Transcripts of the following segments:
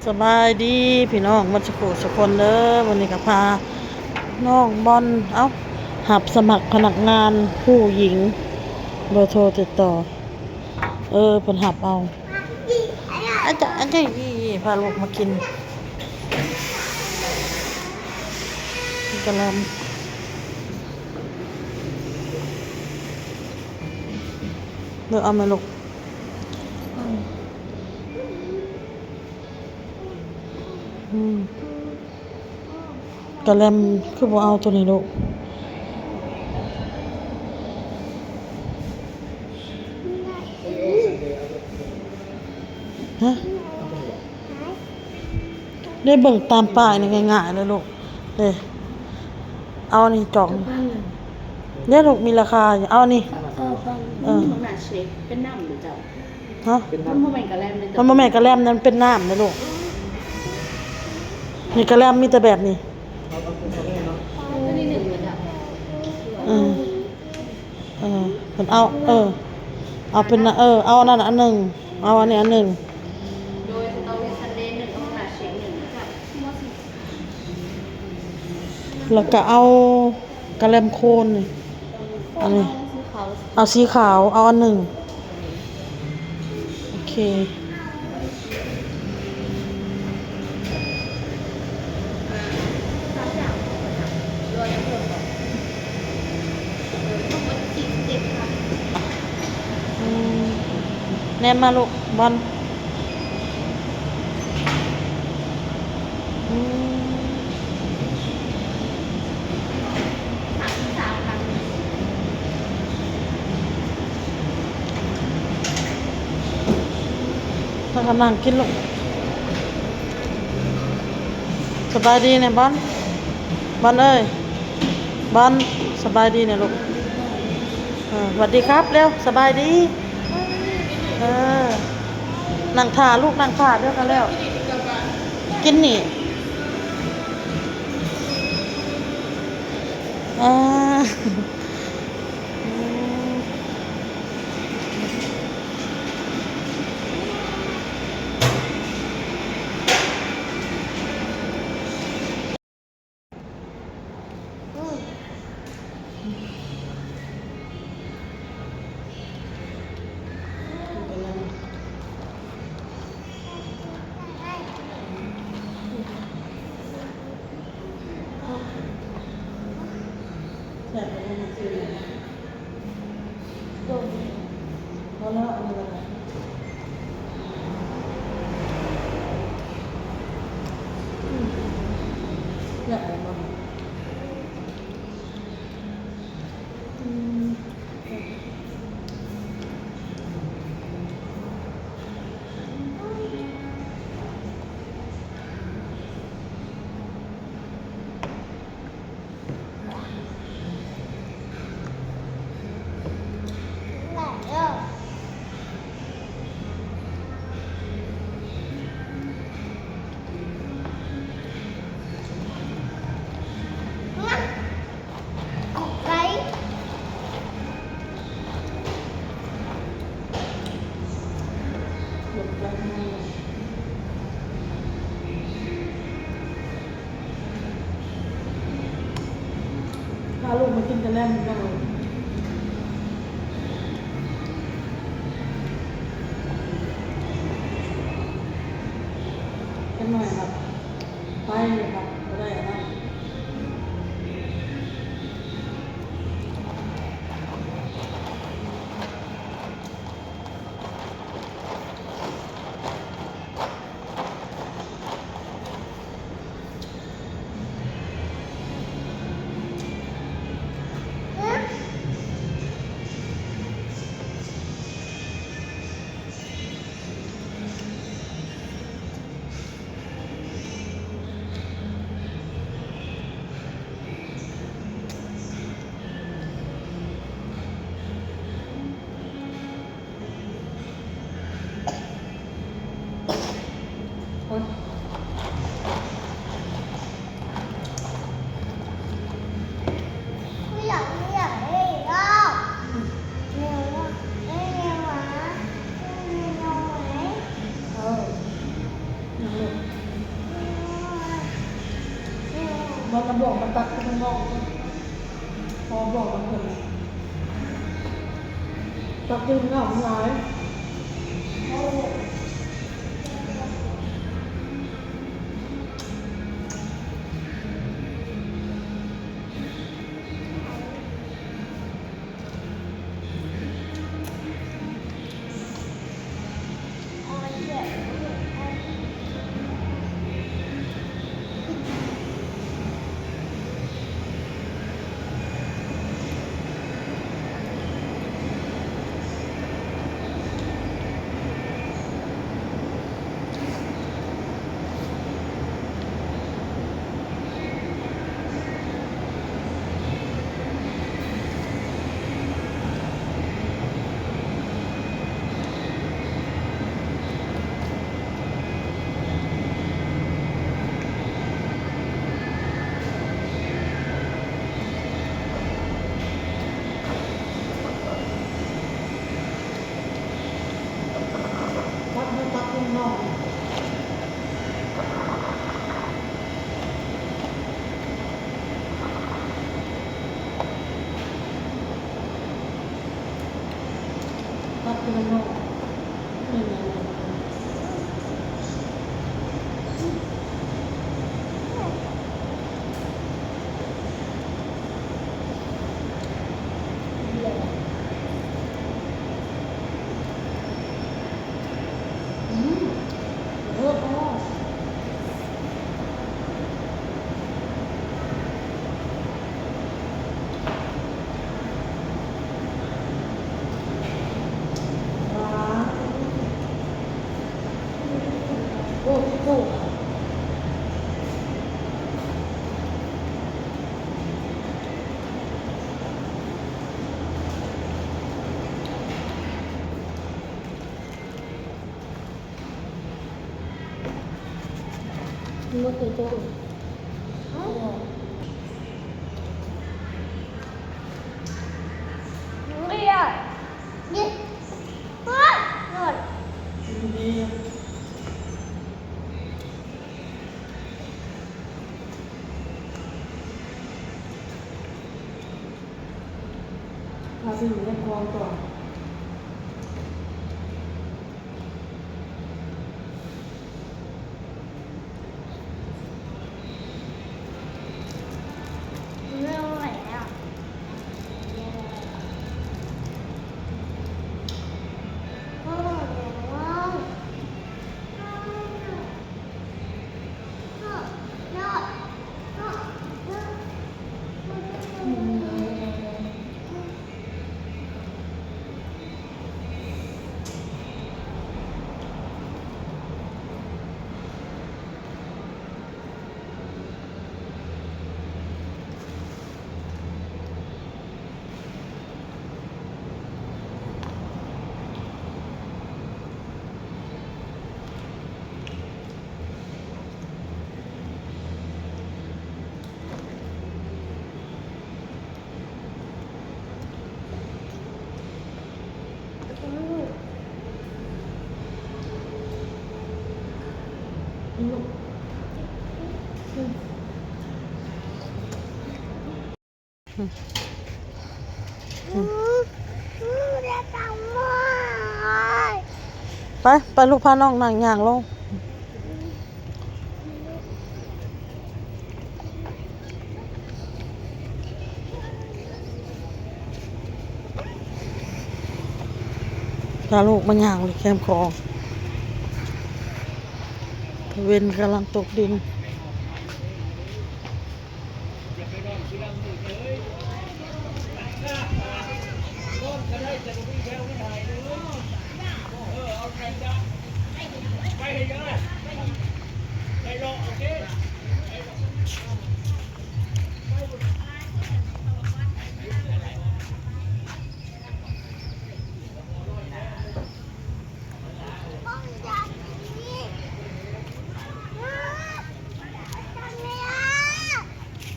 ສະບາຍດີພີ່ນ້ອງໝົດສູ່ຜູ້ສູ່ຄົນເດີ. ມື້ນີ້ກໍພານ້ອງບອນ ເອົ້າ ຮັບສະໝັກພະນັກງານຜູ້ຍິງ. ເບີໂທຕິດຕໍ່ ເອີ ເພິ່ນຮັບເອົາ. ອາຈາ ອາຈາ ພາລູກມາກິນກະແລັມ. ເລືອກເອົາແມ່ລູກ. ອືມ ກະແລັມຄືບໍ່ເອົາໂຕນີ້ລູກ? ຮະ? ໄດ້ເບິ່ງຕາມປ້າຍນີ້ງ່າຍໆເລີຍລູກ. ເດ້ ເອົາອັນນີ້ຈອງ. ເດ້ລູກ ມີລາຄາຢູ່. ເອົາອັນນີ້. ເອີ ເອີ ເປັນນ້ຳເດ້ເຈົ້າ. ຮະ? ມັນບໍ່ແມ່ນກະແລັມເດ້ ມັນບໍ່ແມ່ນກະແລັມນະ ມັນເປັນນ້ຳນະລູກ. ນີ້ກະແລັມມີແຕ່ແບບນີ້. ເອີ ເອີ ເພິ່ນເອົາ ເອີ ເອົາເປັນ ເອີ ເອົາອັນນັ້ນອັນໜຶ່ງ ເອົາອັນນີ້ອັນໜຶ່ງ ແລ້ວກະເອົາ ກະແລັມໂຄນນີ້ ອັນນີ້ ເອົາສີຂາວ ເອົາສີຂາວ ເອົາອັນໜຶ່ງ. ໂອເຄ ອືມ ແນມມາລູກ ບອນ. ອືມ ພາກັນນັ່ງກິນລູກ. ສະບາຍດີແນ່ບອນ ບອນເອີຍ ບອນ ສະບາຍດີແນ່ລູກ. ເອີ ຫວັດດີຄັບເລັວ ສະບາຍດີ. ເອີ ນັ່ງຖ້າລູກ ນັ່ງຖ້າເດີ ກະແລ້ວ ກິນນີ້ ເອີ. ພາລູກມາກິນກະແລັມ ພີ່ນ້ອງເອີຍ. ຈັກໜ້ອຍບັດໄປບັດບໍ່ໄດ້ແລ້ວ. ເອີ ນັ່ງລົງ. ມັນນະບອກມາຕັກກິນນຳນ້ອງ ພໍບອກນຳເພິ່ນ ຕັກກິນນຳນ້ອງຫຼາຍ. ໄປ ໄປລູກ ພານ້ອງນັ່ງຍ່າງລົງ. ພາລູກມາຍ່າງເລັຍແຄມຂອງ ເວັນກຳລັງຕົກດິນ.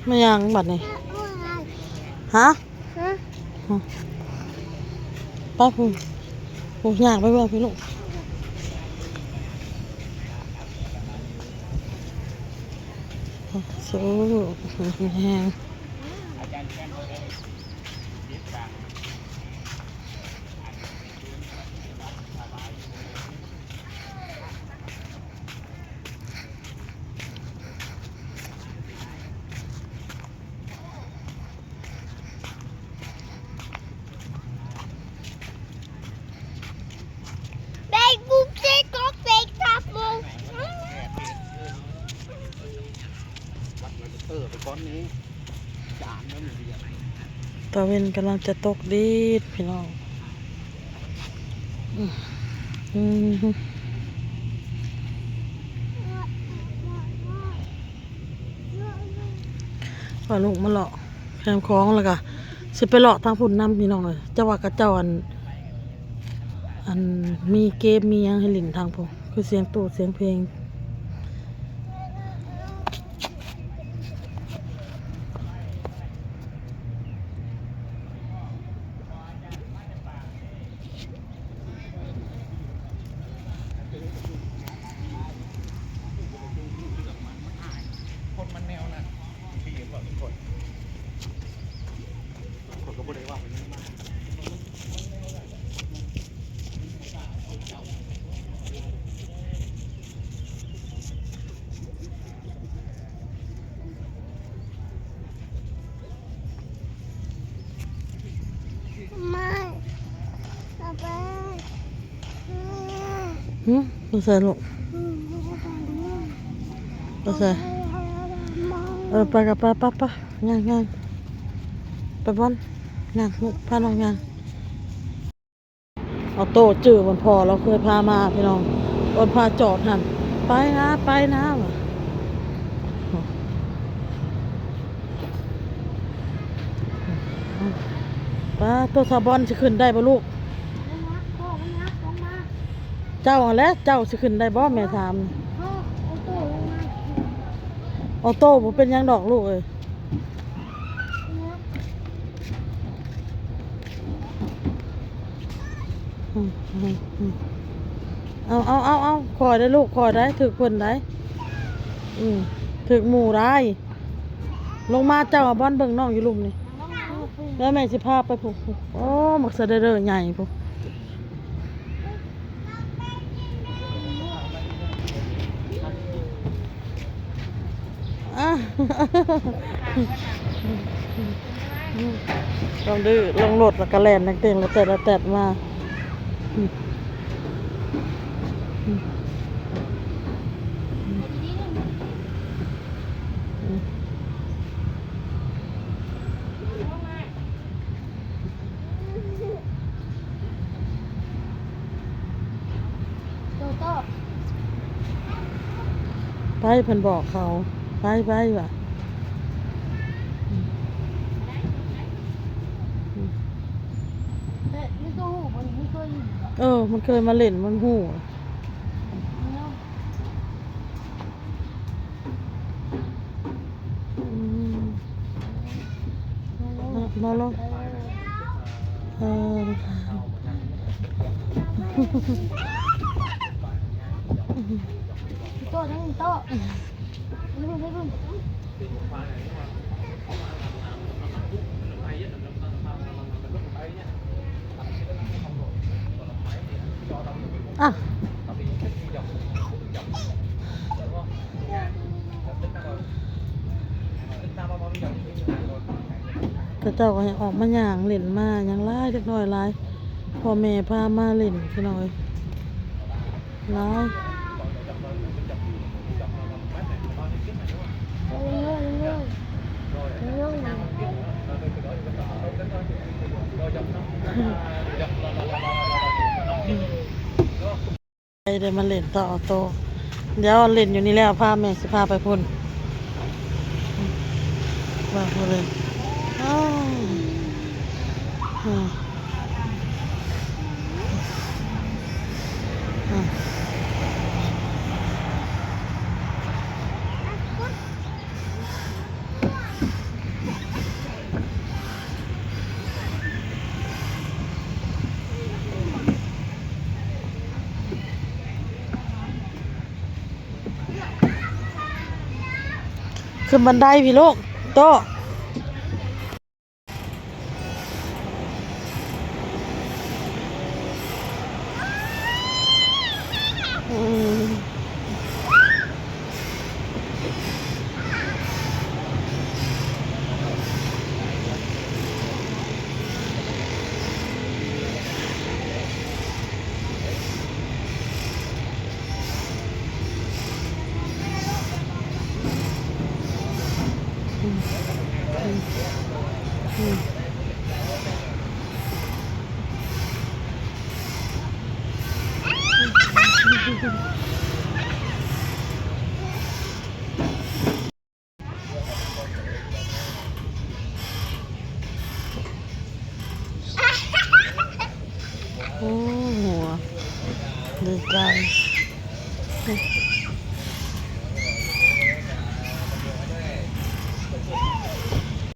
ແມ່ນຫຍັງບັດນີ້? ຮະ? ຮະ? ໄປພຸ້ນ ພຸ້ນ ຍ່າງໄປເບິ່ງພຸ້ນລູກ. ໂຊກແຮງ. ຕາເວັນກຳລັງຈະຕົກດິນພີ່ນ້ອງ. ອືມ ອືມ ພາລູກມາເລາະແຄມຂອງ ແລ້ວກະຊິໄປເລາະທາງພຸ້ນນຳພີ່ນ້ອງເອີຍ. ເຈົ້າວ່າເຂົາເຈົ້າ ອັນ ອັນ ມີເກມມີຫຍັງໃຫ້ຫຼິ້ນທາງພຸ້ນ ຄືສຽງຕູ້ສຽງເພງ. ຄົນມັນແນວນັ້ນ ທີ່ເຫັນວ່າເປັນຄົນ ຄົນກໍບໍ່ໄດ້ເວົ້າຫຍັງມາ. ຫຶ ໄປໃສລູກ? ໄປໃສ? ເອີ ໄປກໍໄປ ໄປ ໄປ ຍ່າງ ຍ່າງ ໄປບ່ອນ ຍ່າງລູກ ພານ້ອງຍ່າງ. ອອໂຕ້ຈື່ບ່ອນພໍ່ລາວເຄີຍພາມາພີ່ນ້ອງ ບ່ອນພາຈອດຫັ້ນ ໄປນະ ໄປນະ ວ່າ ປ້າໂຕ ສາວບອນຊິຂຶ້ນໄດ້ບໍ່ລູກ? ເຈົ້າຫັ້ນແຫຼະ ເຈົ້າຊິຂຶ້ນໄດ້ບໍ່ ແມ່ຖາມ. ອອໂຕ້ບໍ່ເປັນຫຍັງດອກລູກເອີຍ. ອືມ ອືມ ອືມ ເອົາ ເອົາ ເອົາ ເອົາ ຄ່ອຍໄດ໋ລູກ ຄ່ອຍໄດ໋ ຖືກເພິ່ນໄດ໋ ອືມ ຖືກໝູ່ໄດ໋. ລົງມາເຈົ້າ ອາບອນເບິ່ງນ້ອງຢູ່ລຸ່ມນີ້ ແລ້ວແມ່ຊິພາໄປພຸ້ນ. ໂອ້ ໝາກສະເດເດີໃຫຍ່ພຸ້ນ. ອາ ຄວາມດື້ ລົງລົດແລ້ວກໍແລ່ນແຕ່ງໆ ລະແຕດ ລະແຕດມາ. ໂຕໂຕ້ ໄປ ເພິ່ນບອກເຂົາ ໄປ ໄປວ່າ ເອີ ມັນເຄີຍມາຫຼິ້ນ ມັນຮູ້. ອືມ ມາ ມາລົງ ເອີ ໂຕະ ໂຕະ ອ່ະ ເຂົາເຈົ້າກໍໃຫ້ອອກມາຍ່າງຫຼິ້ນມາຫຍັງຫຼາຍ ເດັກນ້ອຍຫຼາຍ ພໍ່ແມ່ພາມາຫຼິ້ນ ພີ່ນ້ອງເອີຍ ຫຼາຍ. ໄດ້ມາຫຼິ້ນຕໍ່ໂຕ. ດຽວຫຼິ້ນຢູ່ນີ້ແລ້ວ ພາແມ່ຊິພາໄປພຸ້ນ ວ່າພຸ້ນເລີຍ. ອ້າວ ອືມ ອືມ. ເ ຂຶ້ນບັນໄດພີ້ລູກ ໂຕ. ອືມ.